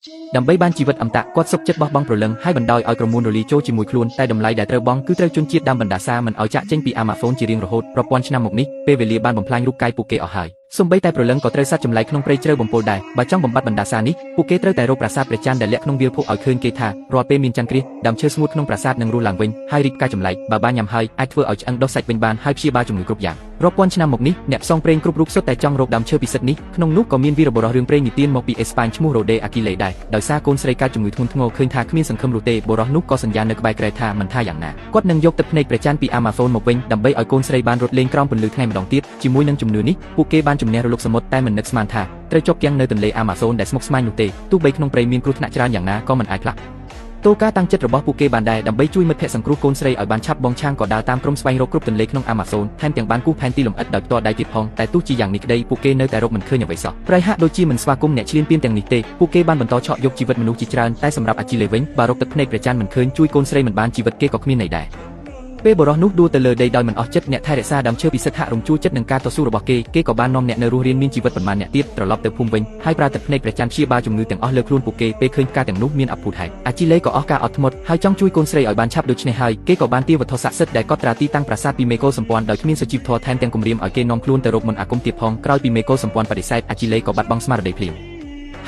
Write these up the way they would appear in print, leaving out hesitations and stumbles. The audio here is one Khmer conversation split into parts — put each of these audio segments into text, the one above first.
ដើម្បីបានជីវិតអមតៈគាត់សុខចិត្តបោះបង់ព្រលឹងហើយបណ្ដោយឲ្យក្រមួនរលីចូលជាមួយខ្លួនតែតម្លៃដែលត្រូវបង់គឺត្រូវជនជាតិដើមបណ្ដាសាមិនឲ្យចាក់ចេញពីអាម៉ាហ្សូនជារៀងរហូតរាប់ពាន់ឆ្នាំមកនេះពេលវេលាបានបំផ្លាញរូបកាយពួកគេអស់ហើយសូម្បីតែព្រលឹងក៏ត្រូវសត្វចម្លែកក្នុងព្រៃជ្រៅបំពុលដែរបើចង់បំបត្តិបណ្ដាសានេះពួកគេត្រូវតែរកប្រាសាទព្រះច័ន្ទដែលលាក់ក្នុងវាលភក់ឲ្យឃើញគេថារាល់ពេលមានចន្ទគ្រាសដើមឈើស្ងួតក្នុងប្រាសាទនឹងរស់ឡើងវិញហើយរីកផ្កាចម្លែកបើបានញ៉ាំហើយអាចធ្វើឲ្យឆ្អឹងដុះសាច់វិញបានហើយព្យាបាលជំងឺគ្រប់យ៉ាងរាប់ពាន់ឆ្នាំមកនេះអ្នកផ្សងព្រេងគ្រប់រូបសុទ្ធតែចង់រកដើមឈើពិសិដ្ឋនេះក្នុងនោះក៏មានវីរបុរសរឿងព្រេងនិទានមកពីអេស្ប៉ាញឈ្មោះរ៉ូដេអាគីលេដែរដោយសារកូនស្រីកើតជំងឺធ្ងន់ធ្ងរឃើញថាគ្មានសង្ឃឹមនោះទេបុរសនោះក៏សន្យានៅក្បែរក្រែថាមិនថាយ៉ាងណាគាត់នឹងយកទឹកភ្នែកព្រះច័ន្ទពីអាម៉ាហ្សូនមកវិញដើម្បីឲ្យកូនស្រីបានរត់លេងក្រោមពន្លឺថ្ងៃម្ដងទៀតជាមួយនឹងជំនឿនេះពួកគេបានជំនះរលកសមុទ្រតែមិននឹកស្មានថាត្រូវជាប់គាំងនៅទន្លេអាម៉ាហ្សូនដែលស្មុគស្មាញនោះទេទោះបីក្នុងព្រៃមានគ្រោះថ្នាក់ច្រើនយ៉ាងណាក៏មិនអាចផ្លាស់តូការតាំងចិត្តរបស់ពួកគេបានដែរដើម្បីជួយមិត្តភ័ក្តិសង្គ្រោះកូនស្រីឲ្យបានឆាប់បងឆាងក៏ដើរតាមក្រុមស្វែងរកគ្រប់ទន្លេក្នុងអាម៉ាហ្សូនថែមទាំងបានគូសផែនទីលម្អិតដោយផ្ទាល់ដៃទៀតផងតែទោះជាយ៉ាងនេះក្តីពួកគេនៅតែរកមិនឃើញអ្វីសោះព្រៃហាក់ដូចជាមិនស្វាគមន៍អ្នកឈ្លានពានទាំងនេះទេពួកគេបានបន្តឆក់យកជីវិតមនុស្សជាច្រើនតែសម្រាប់អាជីលេវិញបើរកទឹកភ្នែកព្រះច័ន្ទមិនឃើញជួយកូនស្រីមិនបានជីវិតគេក៏គ្មានន័យដែរពេលបុរសនោះដួលទៅលើដីដោយមិនអស់ចិត្តអ្នកថែរក្សាដើមឈើពិសិដ្ឋហាក់រំជួលចិត្តនឹងការតស៊ូរបស់គេគេក៏បាននាំអ្នកនៅរស់រានមានជីវិតប៉ុន្មានអ្នកទៀតត្រឡប់ទៅភូមិវិញហើយប្រើទឹកភ្នែកព្រះច័ន្ទព្យាបាលជំងឺទាំងអស់លើខ្លួនពួកគេពេលឃើញផ្កាទាំងនោះមានអភូតហេតុអាជីលេក៏អស់ការអត់ធ្មត់ហើយចង់ជួយកូនស្រីឲ្យបានឆាប់ដូច្នេះហើយគេក៏បានទាវត្ថុស័ក្តិសិទ្ធិដែលកត់ត្រាទីតាំងប្រាសាទពីមេកុលសម្ព័ន្ធដោយគ្មានសុជីវធម៌ថែមទាំងគំរាមឲ្យគេនាំខ្លួនទៅរកមន្តអាគមទៀតផងក្រោយពីមេកុលសម្ព័ន្ធបដិសេធអាជីលេក៏បាត់បង់ស្មារតីភ្លាម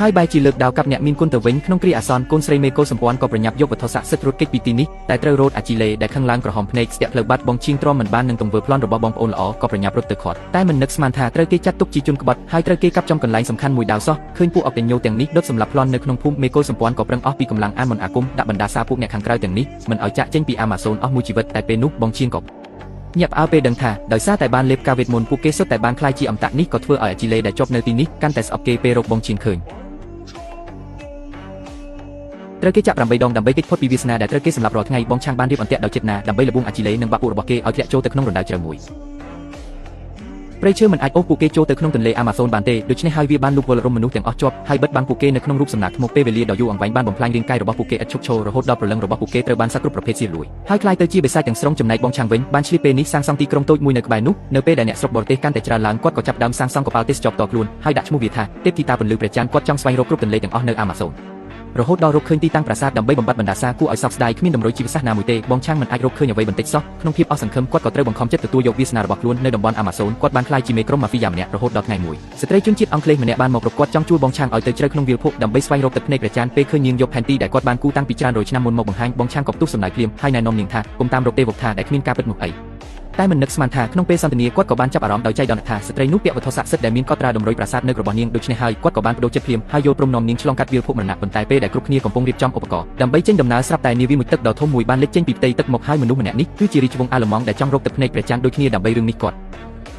ហើយបែរជាលើកដាវកាប់អ្នកមានគុណទៅវិញក្នុងគ្រាអាសន្នកូនស្រីមេកុលសម្ព័ន្ធក៏ប្រញាប់យកវត្ថុស័ក្តិសិទ្ធិរត់គេចពីទីនេះតែត្រូវរោតអាជីលេដែលខឹងឡើងក្រហមភ្នែកស្ទាក់ផ្លូវបាត់បងឈៀងទ្រាំមិនបាននឹងទង្វើប្លន់របស់បងប្អូនល្អក៏ប្រញាប់រត់ទៅខាត់តែមិននឹកស្មានថាត្រូវគេចាត់ទុកជាជនក្បត់ហើយត្រូវគេកាប់ចំកន្លែងសំខាន់មួយដាវសោះឃើញពួកអកតញ្ញូទាំងនេះដុតសម្លាប់ប្លន់នៅក្នុងភូមិមេកុលសម្ព័ន្ធក៏ប្រឹងអស់ពីកម្លាំងអានមន្តអាគមដាក់បណ្ដាសាពួកអ្នកខាងក្រៅទាំងនេះមិនឲ្យចាក់ចេញពីអាម៉ាហ្សូនអស់មួយជីវិតតែពេលនោះបងឈៀងក៏ញាក់ផ្អើលពេលដឹងថាដោយសារតែបានលេបកាវេទមន្តពួកគេសុទ្ធតែបានក្លាយជាអមតៈនេះក៏ធ្វើឲ្យអាជីលេដែលជាប់នៅទីនេះកាន់តែស្អប់គេពេលរកបងឈៀងឃើញត្រូវគេចាក់8ដងដើម្បីគេចផុតពីវាសនាដែលត្រូវគេសម្លាប់រាល់ថ្ងៃបងឆាងបានរៀបអន្ទាក់ដោយចិត្តណាដើម្បីលបួងអាជីលេនិងបាក់ពួករបស់គេឲ្យធ្លាក់ចូលទៅក្នុងរណ្ដៅជ្រៅមួយព្រៃឈើមិនអាចអូសពួកគេចូលទៅក្នុងទន្លេអាម៉ាហ្សូនបានទេដូច្នេះហើយវាបានលូកវល់រំមនុស្សទាំងអស់ជាប់ហើយបិទបាំងពួកគេនៅក្នុងរូបសំណាកថ្មពេលវេលាដ៏យូរអង្វែងបានបំផ្លាញរាងកាយរបស់ពួកគេឥតឈប់ឈររហូតដល់ព្រលឹងរបស់ពួកគេត្រូវបានសត្វគ្រប់ប្រភេទស៊ីលួយហើយក្លាយទៅជាបិសាចទាំងស្រុងចំណែកបងឆាងវិញបានឆ្លៀតពេលនេះសាងសង់ទីក្រុងតូចមួយនៅក្បែរនោះនៅពេលដែលអ្នកស្រុកបរទេសកាន់តែច្រើនឡើងគាត់ក៏ចាប់ផ្ដើមសាងសង់កប៉ាល់ទេសចរផ្ទាល់ខ្លួនហើយដាក់ឈ្មោះវាថាទេពធីតាពន្លឺព្រះច័ន្ទគាត់ចង់ស្វែងរកគ្រប់ទន្លេទាំងអស់នៅអាម៉ាហ្សូនរហូតដល់រកឃើញទីតាំងប្រាសាទដើម្បីបំបត្តិបណ្ដាសាគួរឲ្យសោកស្ដាយគ្មានតម្រុយជីវសាស្ត្រណាមួយទេបងឆាងមិនអាចរកឃើញអ្វីបន្តិចសោះក្នុងភាពអស់សង្ឃឹមគាត់ក៏ត្រូវបង្ខំចិត្តទទួលយកវាសនារបស់ខ្លួននៅតំបន់អាម៉ាហ្សូនគាត់បានក្លាយជាមេក្រុមម៉ាហ្វីយ៉ាម្នាក់រហូតដល់ថ្ងៃមួយស្ត្រីជនជាតិអង់គ្លេសម្នាក់បានមករកគាត់ចង់ជួលបងឆាងឲ្យទៅជ្រៅក្នុងវាលភក់ដើម្បីស្វែងរកទឹកភ្នែកព្រះច័ន្ទពេលឃើញនាងយកផែនទីដែលគាត់បានគូតាំងពីច្រើនរយឆ្នាំមុនមកបង្ហាញបងឆាងក៏ផ្ទុះសំណើចភ្លាមហើយណែនាំនាងថាកុំតាមរកទេវកថាដែលគ្មានការពិតនោះអីតែមិននឹកស្មានថាក្នុងពេលសន្ទនាគាត់ក៏បានចាប់អារម្មណ៍ដោយចៃដន្យថាស្ត្រីនោះពាក់វត្ថុស័ក្តិសិទ្ធិដែលមានកត់ត្រាតម្រុយប្រាសាទនៅរបស់នាងដូច្នេះហើយគាត់ក៏បានបដូរចិត្តភ្លាមហើយយល់ព្រមនាំនាងឆ្លងកាត់វាលភក់មរណៈប៉ុន្តែពេលដែលគ្រប់គ្នាកំពុងរៀបចំឧបករណ៍ដើម្បីចេញដំណើរស្រាប់តែនាវាមួយទឹកដ៏ធំមួយបានលេចចេញពីផ្ទៃទឹកមកហើយមនុស្សម្នាក់នេះគឺជារាជវង្សអាល្លឺម៉ង់ដែលចង់រកទឹកភ្នែកព្រះច័ន្ទដូចគ្នាដើម្បីរឿងនេះគាត់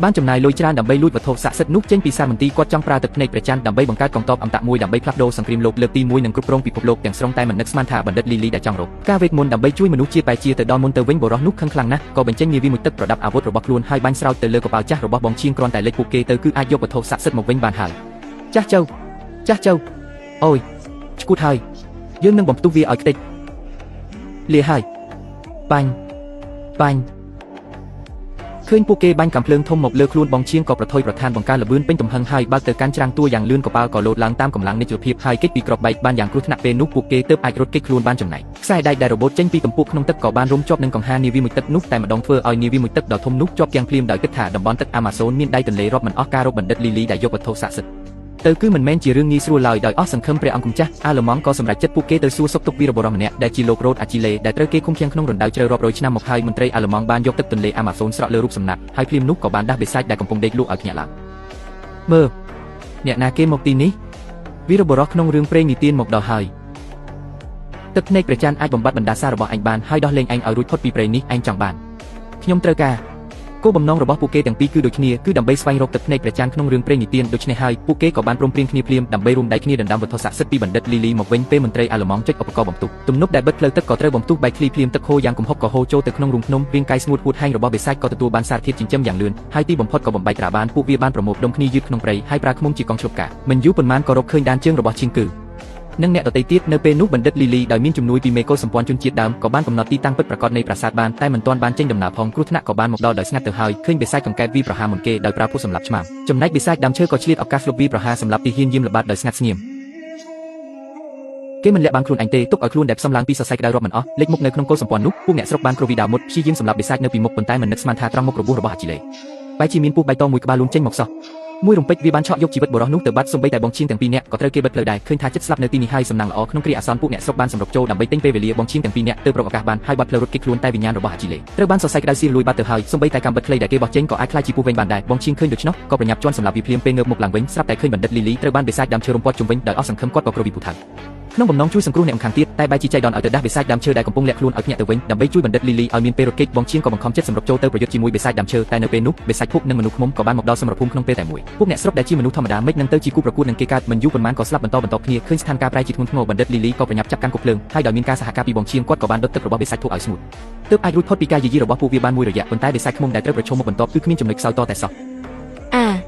បានចំណាយលុយច្រើនដើម្បីលួចវត្ថុស័ក្តិសិទ្ធិនោះចេញពីសារមន្ទីរគាត់ចង់ប្រើទឹកភ្នែកព្រះច័ន្ទដើម្បីបង្កើតកងទ័ពអមតៈមួយដើម្បីផ្លាស់ប្ដូរសង្គ្រាមលោកលើកទី1និងគ្រប់គ្រងពិភពលោកទាំងស្រុងតែមិននឹកស្មានថាបណ្ឌិតលីលីដែលចង់រកការវេទមន្តដើម្បីជួយមនុស្សជាតិបែជាទៅដល់មុនទៅវិញបុរសនោះខឹងខ្លាំងណាស់ក៏បញ្ចេញនាវាមួយទឹកប្រដាប់អាវុធរបស់ខ្លួនហើយបាញ់ស្រោចទៅលើកប៉ាល់ចាស់របស់បងឈៀងគ្រាន់តែលេចពួកគេទៅគឺអាចយកវត្ថុស័ក្តិសិទ្ធិមកវិញបានហើយចាស់ចៅចាស់ចៅអូយឈួតហើយយើងនឹងបំផ្ទុះវាឲ្យខ្ទេចលាហើយបាញ់បាញ់ឃើញពួកគេបាញ់កាំភ្លើងធំមកលើខ្លួនបងឈៀងក៏ប្រថុយប្រឋានបង្ការលបឿនពេញទំហឹងហើយបើកទៅកាន់ច្រាំងតួយ៉ាងលឿនកប៉ាល់ក៏លោតឡើងតាមកម្លាំងនិច្ចភាពហើយគេចពីក្របបែកបានយ៉ាងគ្រោះថ្នាក់ពេលនោះពួកគេទើបអាចរត់គេចខ្លួនបានចំណែកខ្សែដែកដែលរបូតចេញពីទំពក់ក្នុងទឹកក៏បានរុំជាប់នឹងកង្ហានាវាមួយទឹកនោះតែម្ដងធ្វើឲ្យនាវាមួយទឹកដ៏ធំនោះជាប់គាំងភ្លាមដោយគិតថាតំបន់ទឹកអាម៉ាហ្សូនមានដៃទន្លេរាប់មិនអស់ការរកបណ្ឌិតលីលីដែលយកវត្ថុស័ក្តិសិទ្ធិទៅគឺមិនមែនជារឿងងាយស្រួលឡើយដោយអស់សង្ឃឹមព្រះអង្គម្ចាស់អាល្លឺម៉ង់ក៏សម្រេចចិត្តពួកគេទៅសួរសុខទុក្ខវីរបុរសម្នាក់ដែលជាលោករ៉ូតអាជីលេដែលត្រូវគេឃុំឃាំងក្នុងរណ្ដៅជ្រៅរាប់រយឆ្នាំមកហើយមន្ត្រីអាល្លឺម៉ង់បានយកទឹកទន្លេអាម៉ាហ្សូនស្រក់លើរូបសំណាកហើយភ្លាមនោះក៏បានដាស់បិសាចដែលកំពុងដេកលក់ឲ្យភ្ញាក់ឡើងមើលអ្នកណាគេមកទីនេះវីរបុរសក្នុងរឿងព្រេងនិទានមកដល់ហើយទឹកភ្នែកព្រះច័ន្ទអាចបំបត្តិបណ្ដាសារបស់អញបានហើយដោះលែងឯងឲ្យរួចផុតពីព្រៃនេះឯងចង់បានខ្ញុំត្រូវការគោលបំណងរបស់ពួកគេទាំងពីរគឺដូចគ្នាគឺដើម្បីស្វែងរកទឹកភ្នែកព្រះច័ន្ទក្នុងរឿងព្រេងនិទានដូច្នេះហើយពួកគេក៏បានព្រមព្រៀងគ្នាភ្លាមដើម្បីរួមដៃគ្នាដណ្ដើមវត្ថុស័ក្តិសិទ្ធិពីបណ្ឌិតលីលីមកវិញពេលមន្ត្រីអាល្លឺម៉ង់ចុចឧបករណ៍បំផ្ទុះទំនប់ដែលបិទផ្លូវទឹកក៏ត្រូវបំផ្ទុះបែកធ្លាយភ្លាមទឹកហូរយ៉ាងគំហុកក៏ហូរចូលទៅក្នុងរូងភ្នំរាងកាយស្ងួតហួតហែងរបស់បិសាចក៏ទទួលបានសារធាតុចិញ្ចឹមយ៉ាងលឿនហើយទីបំផុតក៏បំបែកត្រាបានពួកវាបានប្រមូលផ្ដុំគ្នាយឺតក្នុងព្រៃហើយប្រើឃ្មុំជាកងឈប់ការមិនយូរប៉ុន្មានក៏រកឃើញដានជើងរបស់ឈៀងគឺនិងអ្នកដទៃទៀតនៅពេលនោះបណ្ឌិតលីលីដោយមានជំនួយពីមេកុលសម្ព័ន្ធជនជាតិដើមក៏បានកំណត់ទីតាំងពិតប្រាកដនៃប្រាសាទបានតែមិនទាន់បានចេញដំណើរផងគ្រោះថ្នាក់ក៏បានមកដល់ដោយស្ងាត់ទៅហើយឃើញបិសាចកង្កែបវីប្រហារមុនគេដោយប្រើភុសម្លាប់ឆ្មាំចំណែកបិសាចដើមឈើក៏ឆ្លៀតឱកាសលុបវីប្រហារសម្លាប់ទាហានយាមល្បាតដោយស្ងាត់ស្ងៀម គេមិនលាក់បាំងខ្លួនឯងទេទុកឲ្យខ្លួនដែលផ្សំឡើងពីសរសៃក្តៅរាប់មិនអស់លេចមុខនៅក្នុងកុលសម្ព័ន្ធនោះពួកអ្នកស្រុកបានគ្រវីដាវមុតព្យាយាមសម្លាប់បិសាចនៅពីមុខប៉ុន្តែមិននឹកស្មានថាត្រង់មុខរបួសរបស់អាជីលេបែរជាមានពស់បៃតងមួយក្បាលលូនចេញមកសោះមួយរំពេចវាបានឆក់យកជីវិតបុរសនោះទៅបាត់សូម្បីតែបងឈៀងទាំងពីរនាក់ក៏ត្រូវគេបិទផ្លូវដែរឃើញថាចិត្តស្លាប់នៅទីនេះហើយសំណាងល្អក្នុងគ្រាអាសន្នពួកអ្នកស្រុកបានសម្រុកចូលដើម្បីទិញពេលវេលាបងឈៀងទាំងពីរនាក់ទើបរកឱកាសបានហើយបាត់ផ្លូវរត់គេចខ្លួនតែវិញ្ញាណរបស់អាជីលេត្រូវបានសរសៃក្តៅស៊ីរលួយបាត់ទៅហើយសូម្បីតែកាំបិតខ្លីដែលគេបោះចេញក៏អាចក្លាយជាពស់វែងបានដែរបងឈៀងឃើញដូច្នោះក៏ប្រញាប់ជន់សម្លាប់វាភ្លាមពេលងើបមុខឡើងវិញស្រាប់តែឃើញបណ្ឌិតលីលីត្រូវបានបិសាចដើមឈើរំពាត់ជុំវិញដោយអស់សង្ឃឹមគាត់ក៏គ្រវីពូថៅក្នុងបំណងជួយសង្គ្រោះអ្នកម្ខាងទៀតតែបែរជាចៃដន្យឲ្យទៅដាស់បិសាចដើមឈើដែលកំពុងលាក់ខ្លួនឲ្យភ្ញាក់ទៅវិញដើម្បីជួយបណ្ឌិតលីលីឲ្យមានពេលរត់គេចបងឈៀងក៏បង្ខំចិត្តសម្រុកចូលទៅប្រយុទ្ធជាមួយបិសាចដើមឈើតែនៅពេលនោះបិសាចភពនិងមនុស្សឃុំក៏បានមកដល់សមរភូមិក្នុងពេលតែមួយពួកអ្នកស្រុកដែលជាមនុស្សធម្មតាមិននឹងទៅជាគូប្រកួតនឹងគេកើតមិនយូរប៉ុន្មានក៏ស្លាប់បន្តបន្តគ្នាឃើញស្ថានភាពប្រែជាធ្ងន់ធ្ងរបណ្ឌិតលីលីក៏ប្រញាប់ចាប់កាន់គប់ភ្លើងហើយដោយមានការសហការពីបងឈៀងគាត់ក៏បានដុតទឹករបស់បិសាចភពឲ្យស្ងួតទើបអាចរួចផុតពីការយាយីរបស់ពួកវាបានមួយរយៈប៉ុន្តែបិសាចឃុំដែលត្រូវប្រឈមមុខបន្ទាប់គឺគ្មានចំណុចខ្សោយតតែសោះ អា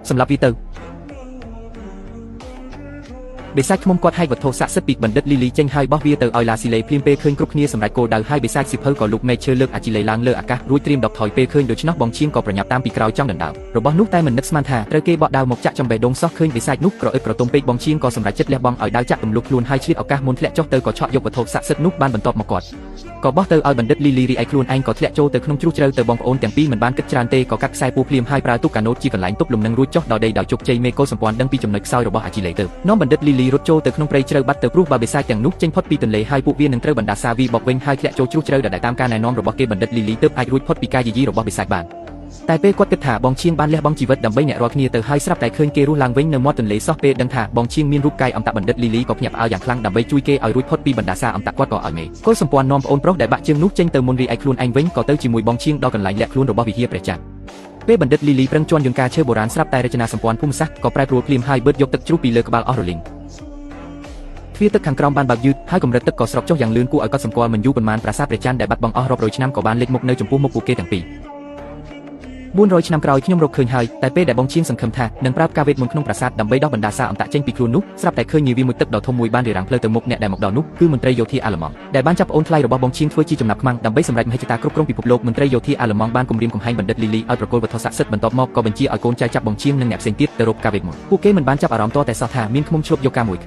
សម្រាប់វាទៅបិសាចឃុំគាត់ហែកវត្ថុស័ក្តិសិទ្ធិពីបណ្ឌិតលីលីចេញហើយបោះវាទៅឲ្យឡាស៊ីលេភ្លាមពេលឃើញគ្រប់គ្នាសម្រាប់គោលដៅហើយបិសាចសិភៅក៏លូកមែកឈើលើកអាជីលេឡើងលើអាកាសរួចត្រៀមដកថយពេលឃើញដូច្នោះបងឈៀងក៏ប្រញាប់តាមពីក្រោយចង់ដណ្ដើមរបស់នោះតែមិននឹកស្មានថាត្រូវគេបក់ដាវមកចាក់ចំបេះដូងសោះឃើញបិសាចនោះក្រអឹតក្រទុំពេកបងឈៀងក៏សម្រេចចិត្តលះបង់ឲ្យដាវចាក់ទម្លុះខ្លួនហើយឆ្លៀតឱកាសមុនធ្លាក់ចុះទៅក៏ឆក់យកវត្ថុស័ក្តិសិទ្ធិនោះបានបន្ទាប់មកគាត់ក៏បោះទៅឲ្យបណ្ឌិតលីលីរីឯខ្លួនឯងក៏ធ្លាក់ចូលទៅក្នុងជ្រុះជ្រៅទៅបងប្អូនទាំងពីរមិនបានគិតច្រើនទេក៏កាត់ខ្សែពួរភ្លាមហើយប្រើទូកកាណូតជាកន្លែងទប់លំនឹងរួចចុះដល់ដីដោយជោគជ័យមេកុលសម្ព័ន្ធដឹងពីចំណុចខ្សោយរបស់អាជីលេទៅនាំបណ្ឌិតលីលីរត់ចូលទៅក្នុងព្រៃជ្រៅបាត់ទៅព្រោះបើបិសាចទាំងនោះចេញផុតពីទន្លេហើយពួកវានឹងត្រូវបណ្ដាសាវីបកវិញហើយធ្លាក់ចូលជ្រុះជ្រៅដដែលតាមការណែនាំរបស់គេបណ្ឌិតលីលីទើបអាចរួចផុតពីការយាយីរបស់បិសាចបានតែពេលគាត់គិតថាបងឈៀងបានលះបង់ជីវិតដើម្បីអ្នករាល់គ្នាទៅហើយស្រាប់តែឃើញគេរស់ឡើងវិញនៅមាត់ទន្លេសោះពេលដឹងថាបងឈៀងមានរូបកាយអមតបណ្ឌិតលីលីក៏ភ្ញាក់ផ្អើលយ៉ាងខ្លាំងដើម្បីជួយគេឲ្យរួចផុតពីបណ្ដាសាអមតគាត់ក៏ឲ្យមេកុលសម្ព័ន្ធនាំប្អូនប្រុសដែលបាក់ជើងនោះចេញទៅមុនរីឯខ្លួនឯងវិញក៏ទៅជាមួយបងឈៀងដល់កន្លែងលាក់ខ្លួនរបស់វិហារព្រះច័ន្ទពេលបណ្ឌិតលីលីប្រឹងជន់យន្តការឈើបុរាណស្រាប់តែរចនាសម្ព័ន្ធភូមិសាស្ត្រក៏ប្រែប្រួលភ្លាមហើយបឺតយកទឹកជ្រុះពីលើក្បាលអស់រលីងទ្វារទឹកខាងក្រោមបានបើកយឺតហើយកម្រិតទឹកក៏ស្រកចុះយ៉ាងលឿនគួរឲ្យកត់សម្គាល់មិនយូរប៉ុន្មានប្រាសាទព្រះច័ន្ទដែលបាត់បង់អស់រាប់រយឆ្នាំក៏បានលេចមុខនៅចំពោះមុខពួកគេទាំងពីរ400ឆ្នាំក្រោយខ្ញុំរកឃើញហើយតែពេលដែលបងឈៀងសង្ឃឹមថានឹងប្រើផ្កាវេទមន្តក្នុងប្រាសាទដើម្បីដោះបណ្ដាសាអមតៈចេញពីខ្លួននោះស្រាប់តែឃើញនាវាមួយទឹកដ៏ធំមួយបានរារាំងផ្លូវទៅមុខអ្នកដែលមកដល់នោះគឺមន្ត្រីយោធាអាល្លឺម៉ង់ដែលបានចាប់ប្អូនថ្លៃរបស់បងឈៀងធ្វើជាចំណាប់ខ្មាំងដើម្បីសម្រេចមហិច្ឆតាគ្រប់គ្រងពិភពលោកមន្ត្រីយោធាអាល្លឺម៉ង់បានគំរាមកំហែងបណ្ឌិតលីលីឲ្យប្រគល់វត្ថុស័ក្តិសិទ្ធិបន្ទាប់មកក៏បញ្ជាឲ្យកូនចៅចាប់បងឈៀងនិងអ្នកផ្សេងទៀតទៅរកផ្កាវេទមន្តពួកគេមិនបានចាប់អារម្មណ៍តតែសោះថាមានឃុំឈ្លបយកការមួយ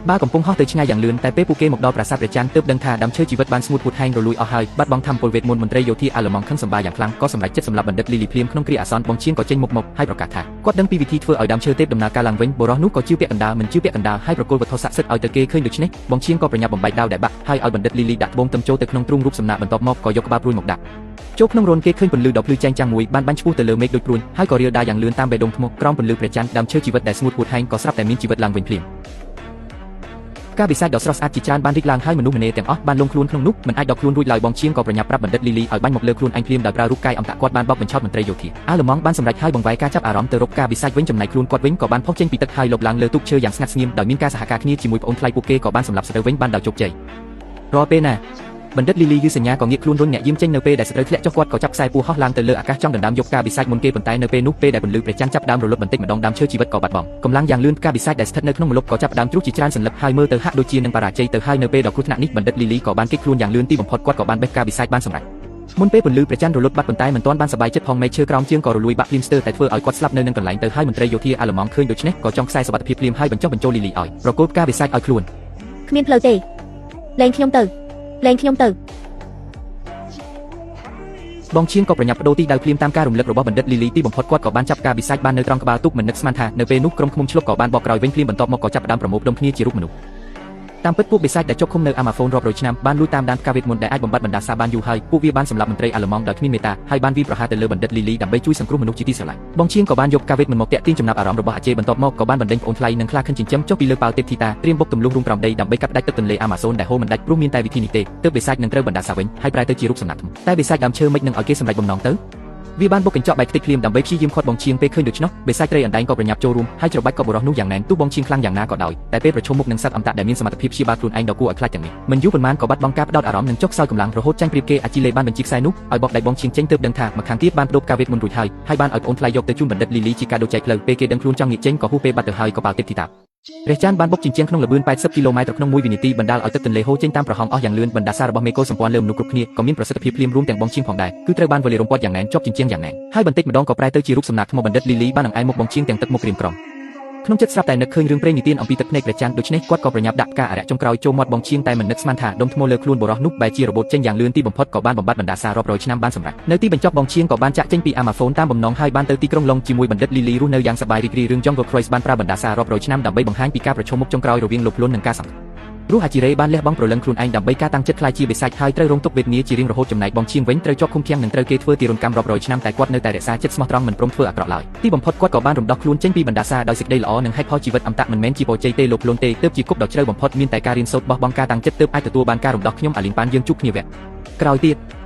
បាកំពុងហោះទៅឆ្ងាយយ៉ាងលឿនតែពេលពួកគេមកដល់ប្រាសាទព្រះច័ន្ទទើបដឹងថាដើមឈើជីវិតបានស្ងួតហួតហែងរលួយអស់ហើយបាត់បង់ធម្មពលវេទមន្តមន្ត្រីយោធាអាល្លឺម៉ង់ខឹងសម្បាយ៉ាងខ្លាំងក៏សម្រេចចិត្តសម្លាប់បណ្ឌិតលីលីភ្លាមក្នុងគ្រាអាសន្នបងឈៀងក៏ចេញមុខមកហើយប្រកាសថាគាត់ដឹងពីវិធីធ្វើឲ្យដើមឈើទេពដំណើរការឡើងវិញបុរសនោះក៏ជឿពាក់កណ្ដាលមិនជឿពាក់កណ្ដាលហើយប្រគល់វត្ថុស័ក្តិសិទ្ធិឲ្យទៅគេឃើញដូច្នេះបងឈៀងក៏ប្រញាប់បំបែកដាវដែលបាក់ហើយឲ្យបណ្ឌិតលីលីដាក់ត្បូងទឹមចូលទៅក្នុងទ្រូងរូបសំណាកបន្ទាប់មកក៏យកក្បាលព្រួយមកដាក់ចូលក្នុងរន្ធគេឃើញពន្លឺដ៏ភ្លឺចែងចាំងមួយបានបាញ់ឆ្ពោះទៅលើមេឃដូចព្រួញហើយក៏រាលដាលយ៉ាងលឿនតាមបេះដូងថ្មក្រោមពន្លឺព្រះច័ន្ទដើមឈើជីវិតដែលស្ងួតហួតហែងក៏ស្រាប់តែមានជីវិតឡើងវិញភ្លាមការបិសាចដ៏ស្រស់ស្អាតជាច្រើនបានរីកឡើងហើយមនុស្សម្នាទាំងអស់បានលងខ្លួនក្នុងនោះមិនអាចដកខ្លួនរួចឡើយបងឈៀងក៏ប្រញាប់ប្រាប់បណ្ឌិតលីលីឲ្យបាញ់មកលើខ្លួនឯងភ្លាមដោយប្រើរូបកាយអមតៈគាត់បានបោកបញ្ឆោតមន្ត្រីយោធាអាល្លឺម៉ង់បានសម្រេចហើយបង្វែរការចាប់អារម្មណ៍ទៅរកការបិសាចវិញចំណែកខ្លួនគាត់វិញក៏បានផុសចេញពីទឹកហើយលបឡើងលើទូកឈើយ៉ាងស្ងាត់ស្ងៀមដោយមានការសហការគ្នាជាមួយប្អូនថ្លៃពួកគេក៏បានសម្លាប់សត្រូវវិញបានដោយជោគជ័យរាល់ពេលណាបណ្ឌិតលីលីយឺសញ្ញាក៏ងាកខ្លួនរុញអ្នកយាមចេញនៅពេលដែលសត្រូវធ្លាក់ចុះគាត់ក៏ចាប់ខ្សែពួរហោះឡើងទៅលើអាកាសចង់ដណ្ដើមយកការបិសាចមុនគេប៉ុន្តែនៅពេលនោះពេលដែលពន្លឺព្រះច័ន្ទចាប់ដើមរលត់បន្តិចម្ដងដើមឈើជីវិតក៏បាត់បង់កម្លាំងយ៉ាងលឿនការបិសាចដែលស្ថិតនៅក្នុងម្លប់ក៏ចាប់ដើមជ្រុះជាច្រើនសន្លឹកហើយមើលទៅហាក់ដូចជានឹងបរាជ័យទៅហើយនៅពេលដ៏គ្រោះថ្នាក់នេះបណ្ឌិតលីលីក៏បានគេចខ្លួនយ៉ាងលឿនទីបំផុតគាត់ក៏បានបេះការបិសាចបានសម្រេចមុនពេលពន្លឺព្រះច័ន្ទរលត់បាត់ប៉ុន្តែមិនទាន់បានសប្បាយចិត្តផងមេឈើក្រោមជើងក៏រលួយបាក់ភ្លាមស្ទើរតែធ្វើឲ្យគាត់ស្លាប់នៅនឹងកន្លែងទៅហើយមន្ត្រីយោធាអាល្លឺម៉ង់ឃើញដូច្នេះក៏ចង់ខ្សែសុវត្ថិភាពភ្លាមហើយបញ្ចុះបញ្ចូលលីលីឲ្យប្រគល់ការបិសាចឲ្យខ្លួន គ្មានផ្លូវទេលែងខ្ញុំទៅលែងខ្ញុំទៅ បងឈៀងក៏ប្រញាប់បដូរទីដៅភ្លាមតាមការរំលឹករបស់បណ្ឌិតលីលីទីបំផុតគាត់ក៏បានចាប់ការបិសាចបាននៅត្រង់ក្បាលទូកមិននឹកស្មានថានៅពេលនោះក្រុមឃុំឆ្លុកក៏បានបកក្រោយវិញភ្លាមបន្ទាប់មកក៏ចាប់ផ្ដើមប្រមូលផ្ដុំគ្នាជារូបមនុស្សតាមពិតពួកបិសាចដែលជាប់ឃុំនៅអាម៉ាហ្វូនរាប់រយឆ្នាំបានលួចតាមដានផ្កាវេទមន្តដែលអាចបំបត្តិបណ្ដាសាបានយូរហើយពួកវាបានសម្លាប់មន្ត្រីអាល្លឺម៉ង់ដោយគ្មានមេត្តាហើយបានវាយប្រហារទៅលើបណ្ឌិតលីលីដើម្បីជួយសង្គ្រោះមនុស្សជាទីស្រឡាញ់បងឈៀងក៏បានយកផ្កាវេទមន្តមកទាក់ទាញចំណាប់អារម្មណ៍របស់អាជេបន្ទាប់មកក៏បានបណ្ដេញប្អូនថ្លៃនិងខ្លាខិនចិញ្ចឹមចុះពីលើប៉ាល់ទេពធីតាត្រៀមបុកទម្លុះរូងក្រោមដីដើម្បីកាត់ផ្ដាច់ទឹកទន្លេអាម៉ាហ្សូនដែលហូរមិនដាច់ព្រោះមានតែវិធីនេះទេទើបបិសាចនឹងត្រូវបណ្ដាសាវិញហើយប្រែទៅជារូបសំណាកថ្មតែបិសាចដើមឈើមិននឹងឲ្យគេសម្រេចបំណងទៅវាបានបុកកញ្ចក់បែកខ្ទេចភ្លាមដើម្បីព្យាយាមឃាត់បងឈៀងពេលឃើញដូច្នោះបិសាចត្រីអណ្ដែងក៏ប្រញាប់ចូលរួមហើយច្របាច់ក៏បុរសនោះយ៉ាងណែនទោះបងឈៀងខ្លាំងយ៉ាងណាក៏ដោយតែពេលប្រឈមមុខនឹងសត្វអមតៈដែលមានសមត្ថភាពព្យាបាលខ្លួនឯងដ៏គួរឲ្យខ្លាចទាំងនេះមិនយូរប៉ុន្មានក៏បាត់បង់ការផ្ដោតអារម្មណ៍និងចុះខ្សោយកម្លាំងរហូតចាញ់ប្រៀបគេអាជីលេបានបញ្ជាខ្សែនោះឲ្យបកដៃបងឈៀងចេញទើបដឹងថាម្ខាងទៀតបានប្ដូរការវេទមន្តរួចហើយហើយបានឲ្យប្អូនថ្លៃយកទៅជូនបណ្ឌិតលីលីជាការដូរចែកផ្លូវពេលគេដឹងខ្លួនចង់ងាកចេញក៏ហួសពេលបាត់ទៅហើយកប៉ាល់ទេពធីតាព្រះច័ន្ទបានបុកជញ្ជាំងក្នុងល្បឿន80គីឡូម៉ែត្រក្នុង1វិនាទីបណ្ដាលឲ្យទឹកទន្លេហូរចេញតាមប្រហោងអស់យ៉ាងលឿនបណ្ដាសាររបស់មេកុលសម្ព័ន្ធលើមនុស្សគ្រប់គ្នាក៏មានប្រសិទ្ធភាពភ្លាមរួមទាំងបងឈៀងផងដែរគឺត្រូវបានវលីរំពាត់យ៉ាងណែនជាប់ជញ្ជាំងយ៉ាងណែនហើយបន្តិចម្ដងក៏ប្រែទៅជារូបសំណាកថ្មបណ្ឌិតលីលីបានអង្អែលមុខបងឈៀងទាំងទឹកមុខក្រៀមក្រំ ក្នុងចិត្តស្រាប់តែនឹកឃើញរឿងព្រេងនិទានអំពីទឹកភ្នែកព្រះច័ន្ទដូច្នេះគាត់ក៏ប្រញាប់ដាក់ផ្កាអារក្សចុងក្រោយចូលមាត់បងឈៀងតែមិននឹកស្មានថាដុំថ្មលើខ្លួនបុរសនោះបែរជារបូតចេញយ៉ាងលឿនទីបំផុតក៏បានបំបត្តិបណ្ដាសារាប់រយឆ្នាំបានសម្រេចនៅទីបញ្ចប់បងឈៀងក៏បានចាក់ចេញពីអាម៉ាហ្វូនតាមបំណងហើយបានទៅទីក្រុងឡុងជាមួយបណ្ឌិតលីលីរស់នៅយ៉ាងសប្បាយរីករាយរឿង Jungle Cruise បានប្រើបណ្ដាសារាប់រយឆ្នាំដើម្បីបង្ហាញពីការប្រឈមមុខចុងក្រោយរវាងលោភលន់និងការសង្រោះអាជីរ៉េបានលះបង់ព្រលឹងខ្លួនឯងដើម្បីការតាំងចិត្តក្លាយជាបិសាចហើយត្រូវរងទុក្ខវេទនាជារៀងរហូតចំណែកបងឈៀងវិញត្រូវជាប់ឃុំឃាំងនិងត្រូវគេធ្វើទារុណកម្មរាប់រយឆ្នាំតែគាត់នៅតែរក្សាចិត្តស្មោះត្រង់មិនព្រមធ្វើអាក្រក់ឡើយទីបំផុតគាត់ក៏បានរំដោះខ្លួនចេញពីបណ្ដាសាដោយសេចក្តីល្អនិងហេតុផលជីវិតអមតៈមិនមែនជាពរជ័យទេលោភលន់ទេទើបជាគុកដ៏ជ្រៅបំផុតមានតែការរៀនសូត្របោះបង់ការតាំងចិត្តទើបអាចទទួលបានការរំដោះខ្ញុំអាលីងប៉ានយើងជួបគ្នាវគ្គក្រោយទៀត។